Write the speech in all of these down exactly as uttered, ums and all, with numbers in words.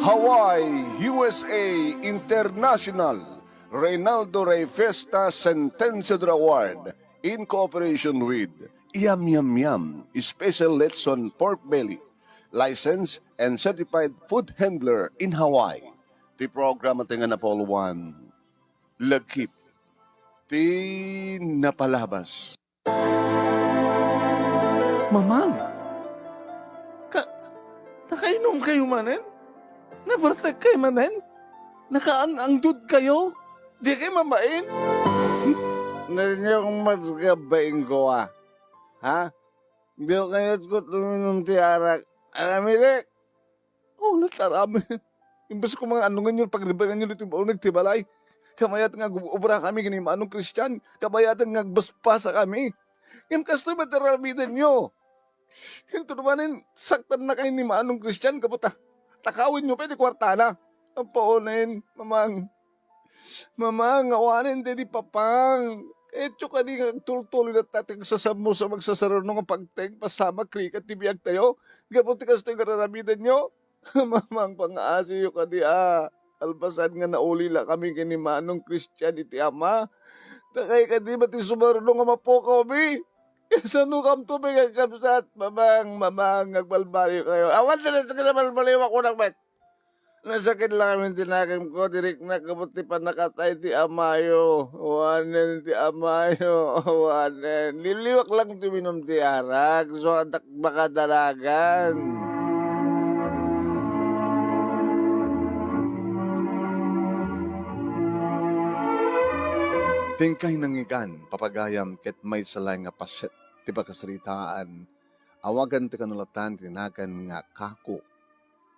Hawaii, U S A International Reynaldo Rey Fiesta Sentenciador Award in cooperation with Yam Yam Yam Special Lechon Pork Belly, licensed and certified food handler in Hawaii. Ti programa ti nga napuluan, Lagip ti Napalabas. Mamang! Ka-, nakainom kayo manen? Nabartek kayo manen? Nakaang-angdod kayo? Di kayo mabain? Narinyong mas kabain ko, ah. Ha? Di ko kayat ko tuminom ti arak. Aramidek! Oh, nataram. Imbes ko mga anungan yun, pagribangan yun iti baunag ti balay. Kamayat nga gub-obra kami ken ni Manong Christian, kabayatan nga agbasbasa kami. Ngem kastoy met ti aramiden yo. Inton manen, saktan na kayo ni Manong Christian, kaputa. Takawen yo pa iti kwartana. Ampaonen, mamang. Mamang, awanen daydi papang. Etyo kadi nga agtultuloy latta ti agsasammo sa magsasarano nga pagteng pasamak rigat ti biag tayo. Gapu ti kastoy nga raramidenyo. Mamang, pangaasiyo kadi a. Alpasan nga nauli la kami ken ni Manong Christian iti ama. Dakay kadi met ti sumarno nga mapukaw mi. Kasano kamto, may kakabsat? Mamang, mamang, agbalbaliw kayo. Awan na sa kinabalbaliw ako ng met. Nasakit lang amin ti nakem ko, diriknak, kabut ti pannakatay ti amayo. Awanen ti amayo, awanen. Liwliwak lang tuminom ti arak, so adak makadalagan. Tingkay nangigan, papagayam, ket maysa laeng nga paset ti pakasaritaan. Awagan ti kanulatan ti nagan nga Kako.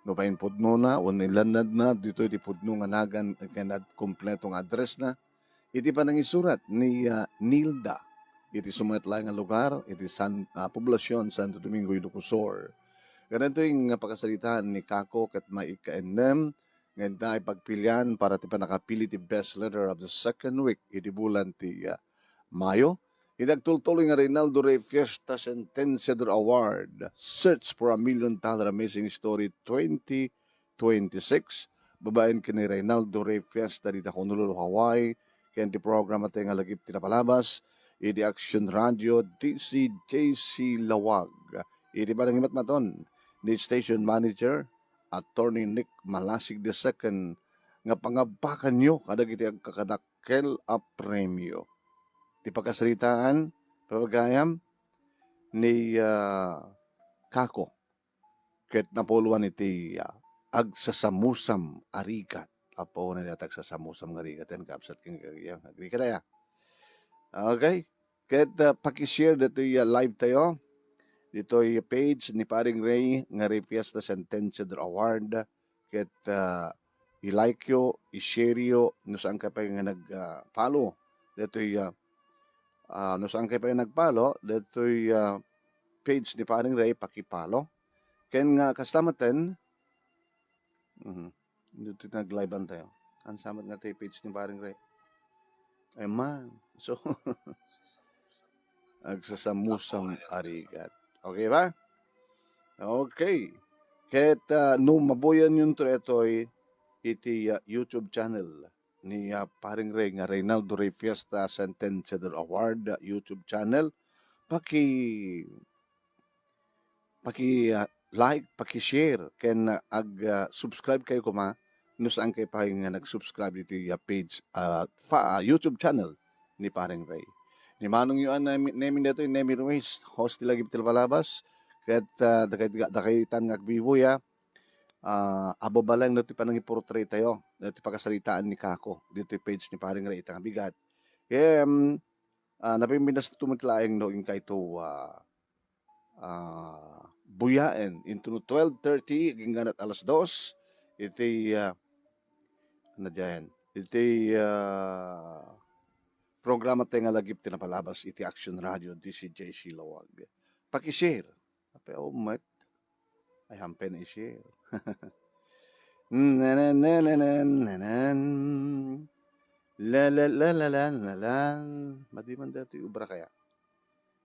No painpudnona wenno ilannadna ditoy ti pudno nga nagan ken ad-, kompleto nga addressna, iti panangisurat ni, ah, Nilda iti sumet laeng nga lugar iti San-, ah, Poblacion, Santo Domingo, Ilocos Sur. Kadagitoy nga pakasaritaan ni Kako ket maikkaennem nga inta ipagpilian para ti pannakapili ti best letter of the second week iti bulan ti, ah, Mayo. Iti agtultuloy nga Reynaldo Rey Fiesta Sentenciador Award, Search for a Million Dollar Amazing Story twenty twenty-six, babaen ken ni Reynaldo Rey Fiesta dita Honolulu, Hawaii, ken ti programa tayo nga Lagip ti Napalabas, iti Action Radio, D C J C Lawag. Iti panangimatmaton ni Station Manager, Attorney Nick Malasig the second, nga pangabbakanyo kadagiti agkakadakkel a premio. Ti pakasaritaan, papagayam, ni, ah, Kako, ket napuluan iti, ah, agsasamusam a rigat. Apo, na diyat agsasamusam nga rigat, yan, kabsat ken kagayam, agrigat aya. Okay? Ket, ah, pakishare ditoy, ah, live tayo. Ditoy page ni Paring Ray nga Ray Fiesta Sentenciador Award. Ket, ah, i-like yo, i-share yo, no saan ka pa nga nag, ah, follow. Ditoy, ah, ah, no saan ka pa nga nag-follow, ditoy, ah, page ni Paring Ray, paki-follow. Ken nga, kasta maten, mhm. Dito nag-live-an tayo. Ang samat nga tayo page ni Paring Ray. Ay man. So, agsasamusam a rigat. Okay ba? Okay. Ket, ah, no mabuyan yun to itoy iti, ah, YouTube channel ni, ah, Paring Ray nga Reynaldo Ray Fiesta Sentenciador Award, ah, YouTube channel, paki paki, ah, like, paki-share, ken, ah, ag, ah, subscribe kayo koma no saan kayo pa nga nag-subscribe ditoy, ah, page, ah, fa-, ah, YouTube channel ni Paring Ray. Ni Manong Yuan Nemi, Nemi daytoy, Nemi Ruiz, host ti Lagip ti Napalabas. Ket, ah, dakay, dakay tan nga agbibuya, ah, ababalang no ti panangiportray tayo, no ti pakasaritaan ni Kako, ditoy page ni Paring Ray, ita nga bigat. Ken, ah, napimpinas to met laeng no inkay to, ah, ah, buyaen into no twelve thirty, agingga alas dos, iti, ah, ano diyan? Iti, ah, programa tayo nga Lagip ti Napalabas iti Action Radio, D C J C Lawag. Paki-share. Ape, oh, met. Ay, hampen i-share. Nanan, nanan, nanan. La, la, la, la, la, la, la. Madi man daytoy ubra kaya?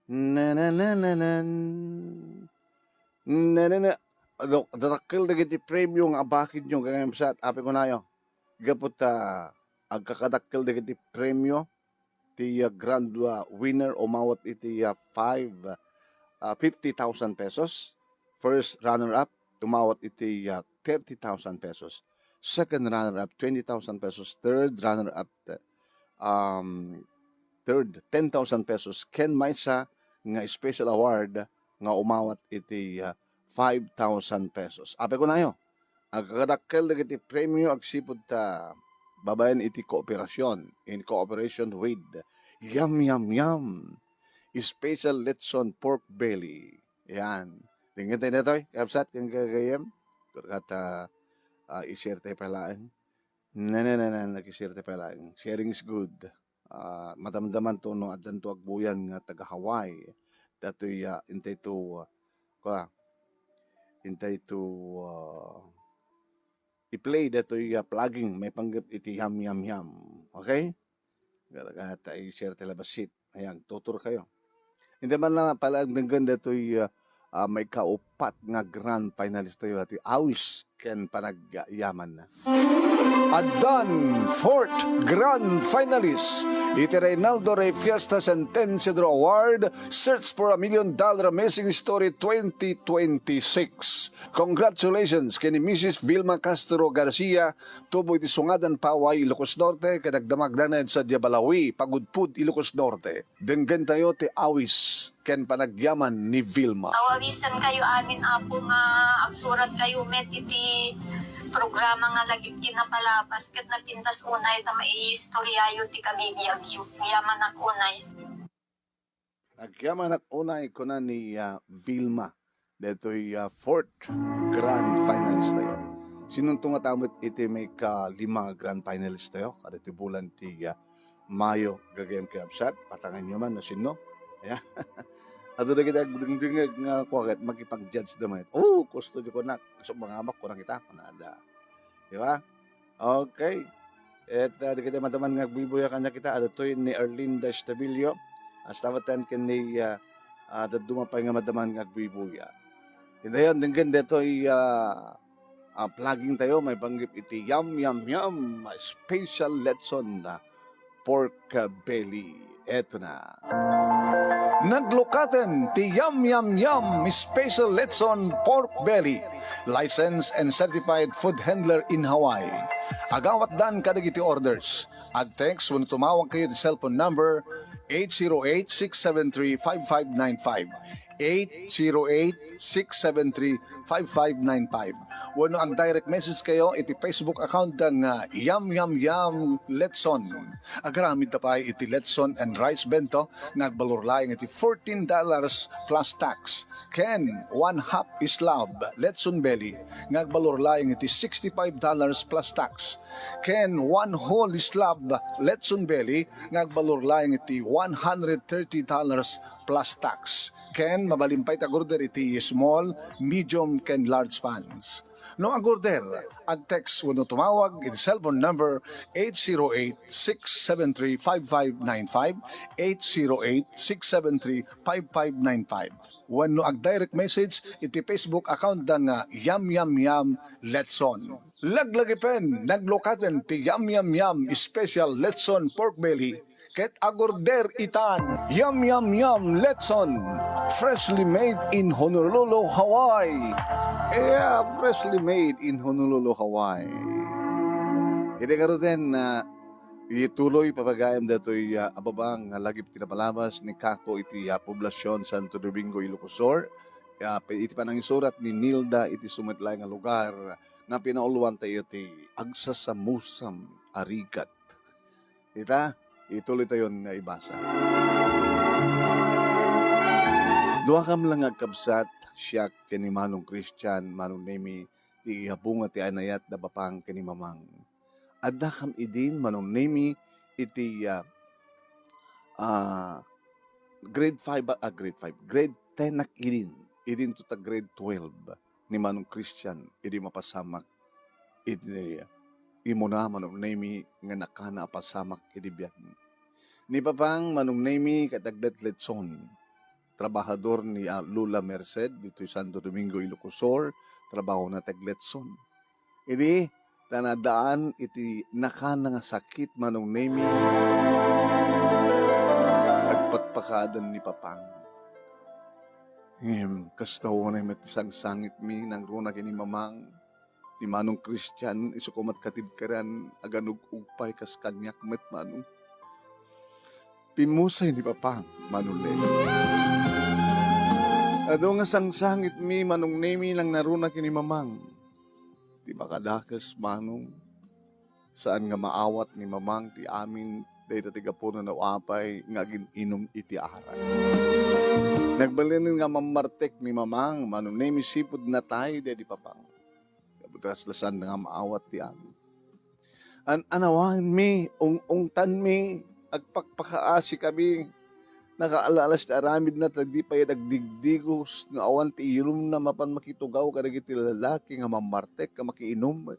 Na, na, na, na, nan. Na, na, na. adu-, adadakkel dagiti premio nga abakenyo, gayam sa, apay kunayo. Gapu ta agkakadakkel dagiti premio, ti, ah, grand, ah, winner umawat iti, ah, five, ah, fifty thousand pesos. First runner-up, umawat iti, ah, thirty thousand pesos. Second runner-up, twenty thousand pesos. Third runner-up, um, third, ten thousand pesos. Ken maysa nga special award nga umawat iti, ah, five thousand pesos. Apay kunayo, agkakadakkel dagiti premio agsipud ta babaen iti kooperasyon, in cooperation with Yum Yum Yum Special Lechon Pork Belly. Yan. Denggen tayo daytoy, kabsat, ken gagayyem. Ket, ah, ah, i-share tayo pay laeng. Na, na, na, na, nag-i-share tayo pay laeng. Sharing is good. Ah, madamdaman to no addanto agbuyan nga taga Hawaii. Datoy, ah, intay to, ah, kua, intay to, ah, i-play datoy, ah, plugging maipanggep iti Yum Yum Yum. Okay? Gara-gara ta i-share ti labas sheet. Ayan, tutor kayo. Hindi man lang pala ang denggen datoy, ah, ah, maikaupat nga grand finalist tayo, ti Awis ken Panagyaman. Addan fourth grand finalist iti Reynaldo Rey Fiesta Sentenciador Award, Search for a Million Dollar Amazing Story twenty twenty-six. Congratulations ken ni Missus Vilma Castro Garcia, tubo iti Sungadan, Paway, Ilocos Norte, ket agdamagdana ed Sadia, Balaoe, Pagudpud, Ilocos Norte. Denggen tayo ti Awis ken Panagyaman ni Vilma. Awawisen kayo amin, Apo, nga agsurat kayo met iti programa nga lagip ti napalabas ket napintas unay ta maiistoryayo ti kabibiagyo. Agyamanak unay. Agyamanak unay, kuna ni, ah, Vilma. Daytoy, ah, fourth grand finalist tayo. Sinunto nga tammet iti maikalima grand finalist tayo? Kadaytoy bulan ti, ah, Mayo, gagayem ket kabsat, patangan nyo man no sinno. Ya. Adu dagiti agdengdengeg nga kuaget, makipag-judge da met. Oh, kusto di kunak, kasubang amak, kunang ita, kunada. Di ba? Okay. Et, ah, dagiti madaman nga agbuybuya kaniak ita, adtoy ni Erlinda Estabillo, hasta met ken ni, ah, ah, dadduma pay nga madaman nga agbuybuya. Indayon, denggen daytoy, ah, ah, plugging tayo, maipanggep iti Yum Yum Yum Special Lechon, ah, Pork Belly. Eto na. Naglukaten ti Yum Yum Yum Special Lechon Pork Belly, licensed and certified food handler in Hawaii. Agawatdan kadagiti orders. Ag-text wenno tumawag kayo ti cellphone number eight zero eight, six seven three, five five nine five. Eight zero eight, six seven three, five five nine five. Wenno ag-direct message kayo iti Facebook account da nga Yum Yum Yum Lechon. Agaramid ta pay iti lechon and rice bento nga agbalor laeng iti fourteen dollars plus tax. Ken one half slab lechon belly nga agbalor laeng iti sixty-five dollars plus tax. Ken one whole slab lechon belly nga agbalor laeng iti one hundred thirty dollars plus tax. Ken mabalin pay ta agorder iti small, medium, ken large pans. No agorder, ag-text wenno tumawag iti cellphone number eight zero eight, six seven three, five five nine five, eight zero eight, six seven three, five five nine five. Wenno ag-direct message iti Facebook account da nga Yum Yum Yum Lechon. Laglagipen, naglukaten ti Yum Yum Yum Special Lechon Pork Belly ket agorder itan. Yum Yum Yum Lechon, freshly made in Honolulu, Hawaii. Yeah, freshly made in Honolulu, Hawaii. Iti garuden, ah, ituloy, papagaem datoy, ah, ababa nga lagip ti napalabas ni Kako iti, ah, Poblacion, Santo Domingo, Ilocos Sur. Ah, iti panangisurat ni Nilda iti sumet laeng nga lugar nga pinauluan tayo ti Agsasamusam a Rigat. Ita, ituloy tayon nga ibasa. Duakam la nga agkabsat, siak ken ni Manong Christian, Manong Nemi, ti bunga ti anayat da Bapang ken ni Mamang. Addakam idin, Manong Nemi, iti, ah, ah, grade five, ah, grade five, grade ten ak idin, idinto ta grade twelve ni Manong Christian idi mapasamak idi imuna, Manong Nemi, nga nakana a pasamak idi biagmi. Ni Papang, Manong Nemi, ket agletletson. trabahador ni, ah, Lola Merced ditoy Santo Domingo, Ilocos Sur, trabahona ti agletson. Idi, ta nadaan iti nakanna nga sakit, Manong Nemi, agpakpakaaden ni Papang. Ngem, kasta unay met ti sangsangitmi nangruna ken ni Mamang, ni Manong Christian, isu koma ti katibkeran, aganug-ug pay kas kaniak met, Manong. Pimmusay ni Papang, Manong Nemi. Adu nga sangsangitmi, Manong Nemi, nangruna ken ni Mamang. Ti makadakes, Manong, saan nga maawat ni Mamang ti amin dayta ti gapuna no apay nga agin-inum iti arak. Nagbalin nga mammartek ni Mamang, Manong Nemi, sipud natay daydi Papang. Kabutas la saan nga maawat ti amin. An-anawanmi, ung-ungtanmi, agpakpakaasikami. Nakaalalas ti aramidna ta di pay agdigdigos no awan ti iyulomna mapan makitugaw kadagiti lalaki nga mammartek nga makiinum.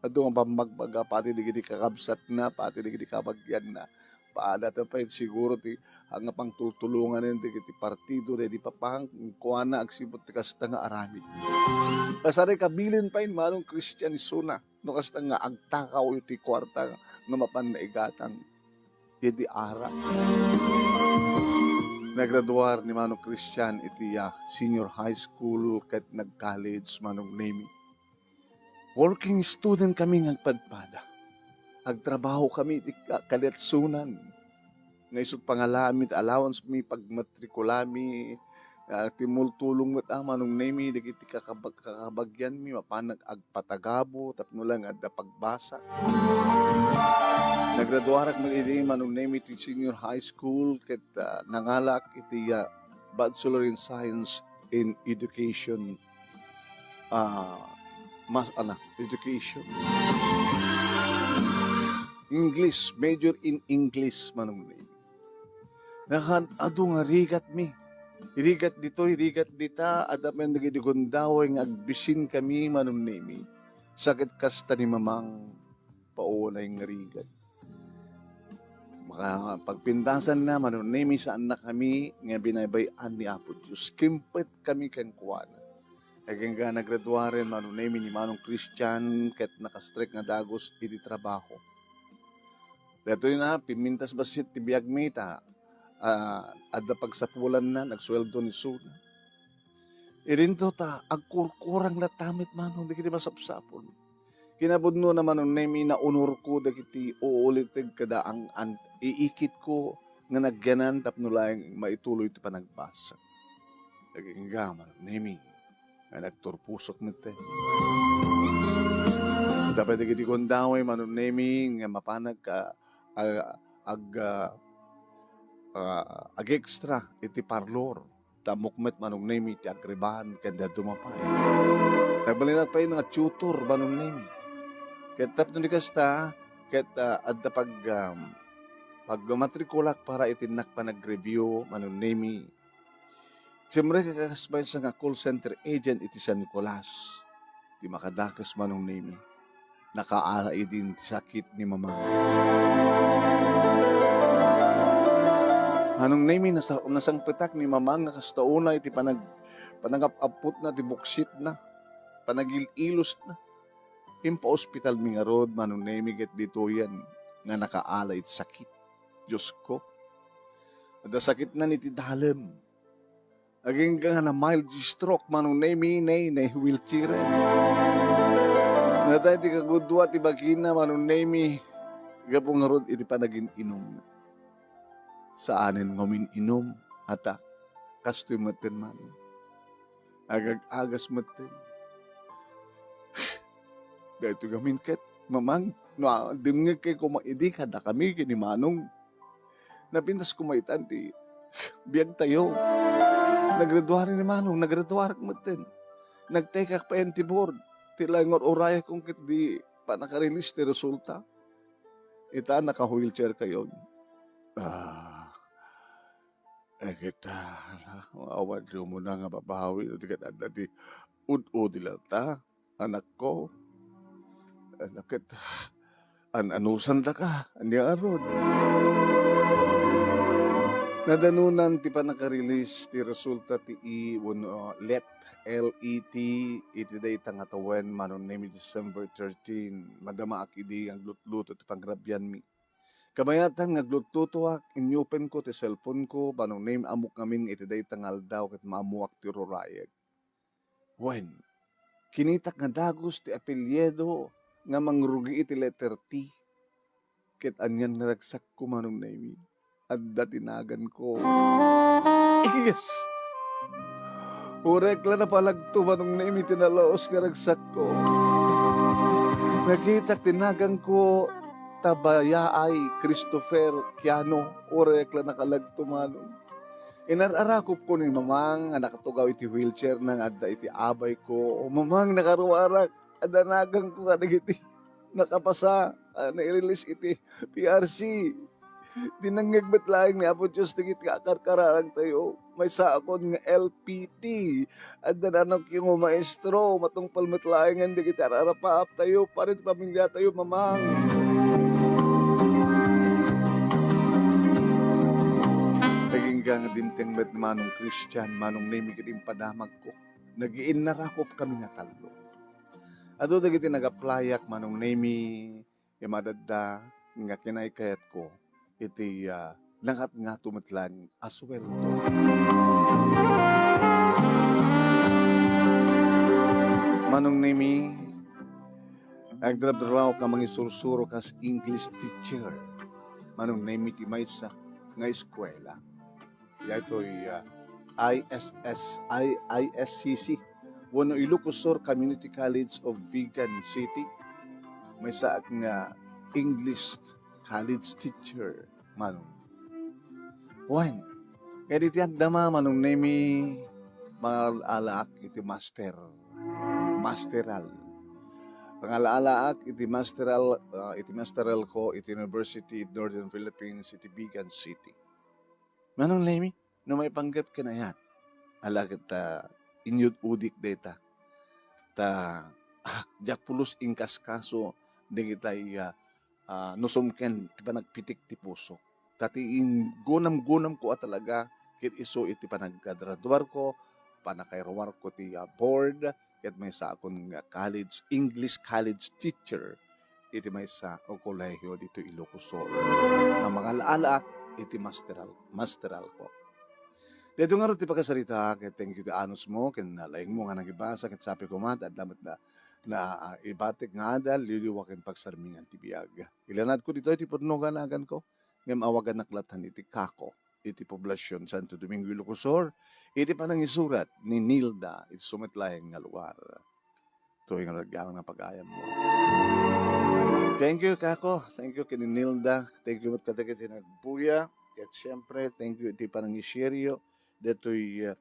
Adu nga pammagbaga pati dagiti kakabsatna, pati dagiti kabagianna. Paada ta pay siguro ti nga pangtultulonganen dagiti partido daydi Papang, kuana, agsipud ti kasta nga aramid. Kasari kabilin pay Manong Christian isuna, no kasta nga agtakaw iti kuarta nga mapan naigatang iti arak. Nagraduar ni Manong Christian iti, ah, senior high school ket nag-college, Manong Nemi. Working student kami nga agpadpada. Agtrabaho kami iti ka-, kaletsonan. Nga isut' pangalaami ti allowance mi, pagmatrikulami, ah, timultulong met a, Manong Nemi, dagiti kakabag-, kakabagianmi, mapan ag-, agpatagabo, tapno la nga adda pagbasa. Nagraduarak met idi, Manong Nemi, ti senior high school, ket, ah, nangalak iti, ah, Bachelor in Science in Education, ah, mas-, ana, education. English, major in English, Manong Nemi. Nakan-, adu nga rigatmi. Rigat ditoy, rigat dita, adda pay dagiti gundaway nga agbisinkami, Manong Nemi. Sakit kasta ni Mamang. Paunay nga rigat. Maka-, pagpintasanna, Manong Nemi, saannakami nga binaybay-an ni Apo Dios. Kimpetkami kenkuana. Agingga nagraduaren, Manong Nemi, ni Manong Christian ket nakastrek nga dagus iti trabaho. Daytoy na, pimmintas bassit ti biagmi ta, ah, adda pagsapulanna, nagsueldo ni Suna. Idinto ta agkurkurang latta met, Manong, dagiti masapsapul. Kinapudnona, Manong Nemi, naunorko dagiti uuliteg kada ang-, an-, iikitko nga nagyanan tapno laeng maituloy ti panagbasa. Agingga, Manong Nemi, nga nagturpusok metten. Tapay dagiti gundaway, Manong Nemi, nga mapan ag-, a-, ag-, ah, ah, ag-extra iti parlor. Tammok met, Manong Nemi, ti agribahan ken dadduma pay. Nagbalinak pay nga tutor, Manong Nemi. Ket tapno di kasta, ket, ah, adda pag-, um, pagmatrikulak para iti innak panag-review, Manong Nemi. Siempre, kakas maysa nga call center agent iti San Nicolas. Ti makadakes, Manong Nemi, nakaala idin ti sakit ni Mamang. Manong Nemi, nasa-, nasangpetak ni Mamang nga kasta unay ti panag-, panagap-apputna ti buksitna, panagil-ilosna. Impaospitalmi ngarud, Manong Nemi, ket ditoyen nga nakaala iti sakit. Diosko, adda sakitnan iti dalem. Agingga nga na-mild stroke, Manong Nemi, ne, ne wheelchair. Natay ti kagudua ti bagina, Manong Nemi, gapu ngarud iti panagin-inumna. Saanen nga umin-inum, ata, kastoy metten, Manong. Agag-agas metten. Daytoy ngamin ket, Mamang, no, ah, dimngegkay koma idi kadakami ken ni Manong. Napintas koma itan ti biagtayo. Nagraduaren ni Manong, nagraduarak metten. Nag-take ak pay ti board. Ti laeng nga ur-urayakon ket di pannaka-release ti resulta. Ita, naka-wheelchair kayon. Ah, eh, kita, awan ti umuna nga babawi, no di ket adda ti ud-udi latta. Anakko, ano ket, an-, anusandaka, ania ngarud? Nadanunan ti pannaka-release ti resulta ti E wenno LET, L E T, iti dayta nga tawen, Manong Nemi, December thirteen. Madamaak idi nga aglutluto ti pangrabianmi. Kabayatan nga aglutlutoak, inyupenko ti cellphone-ko, Manong Nemi, ammok ngamin nga iti dayta nga aldaw ket maammoak ti rurayek. Wen, kinitak nga dagus ti apelyido nga mangrugi iti letter T. Ket anian nga ragsakko, Manong Nemi, adda ti naganko. Yes! Uray la napalagto, Manong Nemi, ti nalaus nga ragsakko. Nakitak ti naganko, Tabayaay Christopher Kiano. Uray la nakalagto, Manong. Inar-arakopko ni Mamang nga nakatugaw iti wheelchair-na nga adda iti abayko. O Mamang, nakaruarak, adda naganko kadagiti nakapasa, a, nai-release iti P R C. Dinengngeg met laeng ni Apo Dios dagiti akarkararagtayo. Maysaakon nga L P T. Adda nanokyo nga maestro, matungpal met laengen dagiti ar-arapaaptayo, para iti pamiliatayo, Mamang. Nagingga nga dimteng met ni Manong Christian, Manong Nemi, ket impadamagko. Nagiinnarakop kami nga tallo. Adu dagiti nag-applyak, Manong Nemi, imadadda nga kinaykayatko iti, ah, nangatngato met laeng a sueldo. Manong Nemi, agdarabdarabaw ka mangisursuro kas English teacher. Manong Nemi, ti maysa nga eskuela. Daytoy, ah, I S S, I, I S C C, wenno Ilocos Sur Community College of Vigan City. Maysaak nga English college teacher, Manong. Wen, ket iti agdama, Manong Nemi, mangal-alaak iti master, masteral. Mangal-alaak iti masteral, ah, iti masteral ko iti University of Northern Philippines iti Vigan City. Manong Nemi, no maipanggep ken ayat, ala ket ta inyud-udik dayta. Ta, ah, diak pulos inkaskaso dagitay, ah, ah, nusumken ti panagpitik ti pusok. Ta ti inggunamgunamko a talaga ket isu iti panaggraduarko, pannakairuarko ti, ah, board, ket maysaakon nga college, English college teacher iti maysa a kolehiyo ditoy Ilocos Sur nga mangal-alaak iti masteral, masteralko. Daytoy ngarud ti pakasaritaak, ket thank you ti anusmo ken laengmo nga nangibasa, ket sapay koma ta adda met na, na, ah, ibatik nga adal, liwliwa ken pagsarmingan ti biag. Ilanadko ditoy ti pudno nga naganko, ngem awagannak latta iti kako iti Poblacion Santo Domingo, Ilocos Sur, iti panangisurat ni Nilda iti isu met laeng nga lugar. Toy nga ragyaman nga pagayammo. Thank you, kako. Thank you ken ni Nilda. Thank you met kadagiti nagbuya. Ket siempre, thank you iti panangishareyo ditoy,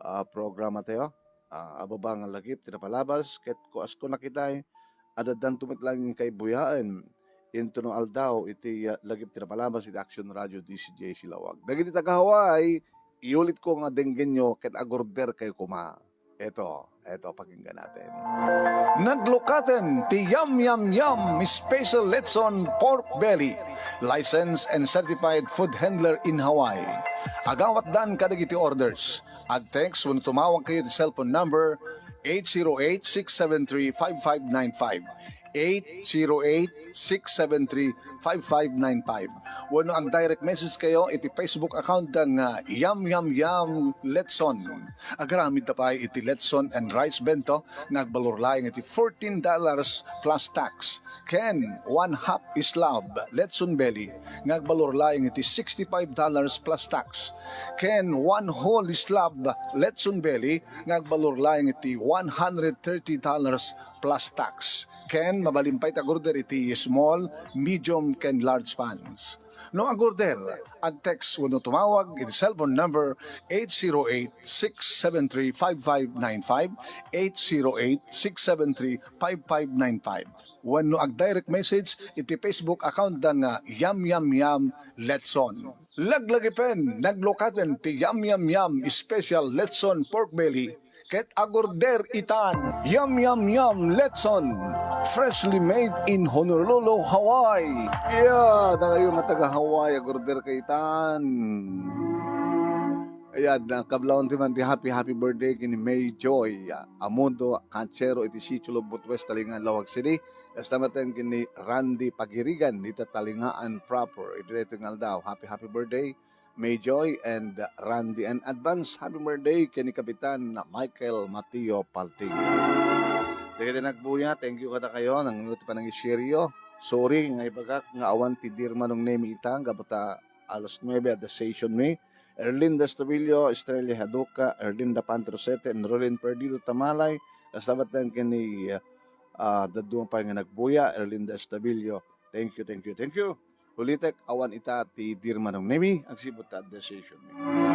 ah, programatayo. Ah, ababa nga lagip ti napalabas, ket kuasko nakitay, addanto met laeng kaibuyaen intono aldaw iti, ah, lagip ti napalabas iti Action Radio D C J Silawag. Dagiti taga-Hawaii, iyulitko nga denggenyo ket agorderkayo koma. Eto, eto, pakinggan natin. Naglukaten ti Yum Yum Yum Special Lechon Pork Belly, licensed and certified food handler in Hawaii. Agawatdan kadagiti orders. Ag-text wenno tumawag kayo iti cellphone number eight zero eight, six seven three, five five nine five, eight zero eight, six seven three, five five nine five. Wenno ag-direct message kayo iti Facebook account da nga Yum Yum Yum Letson. Agaramid ta pay iti Letson and Rice Bento nga agbalor laeng iti fourteen dollars plus tax. Ken one half slab Letson Belly nga agbalor laeng iti sixty-five dollars plus tax. Ken one whole slab Letson Belly nga agbalor laeng iti one hundred thirty dollars plus tax. Ken mabalin pay ti agorder iti small, medium, ken large pans. No agorder, ag-text wenno tumawag iti cellphone number eight zero eight, six seven three, five five nine five, eight zero eight, six seven three, five five nine five. Wenno ag-direct message iti Facebook account da nga Yum Yum Yum Letson. Laglagipen, naglukaten ti Yum Yum Yum Special Letson Pork Belly ket agorder itan. Yum Yum Yum Letson, freshly made in Honolulu, Hawaii. Yeah, dakayo nga taga Hawaii, agorder kayo itan. Ayan, ah, kablawan ti man ti happy, happy birthday ken ni May Joy, ah, Amudo, Kanchero, iti Sitio Lobbot West, Talingaan, Laoag City. Kasta met ken ni Randy Pagirigan, dita Talingaan proper. Iti daytoy nga aldaw, happy, happy birthday, May Joy and, ah, Randy. And advance happy birthday ken ni Kapitan Michael Mateo Palting. Dagiti nagbuya, thank you kadakayo, nang iti panangishare yo. Sorry nga ibagak nga awan ti Dear Manong Nemi ita, gapu ta alas nuebe adda session mi. Erlinda Estabillo, Estrella Haduca, Erlinda Pantrosete, and Rolin Perdido Tamalay. Kasta met ken ni, ah, dadduma pay nga nagbuya, Erlinda Estabillo. Thank you, thank you, thank you. Ulitek, awan ita ti Dear Manong Nemi, agsipud ta adda session mi.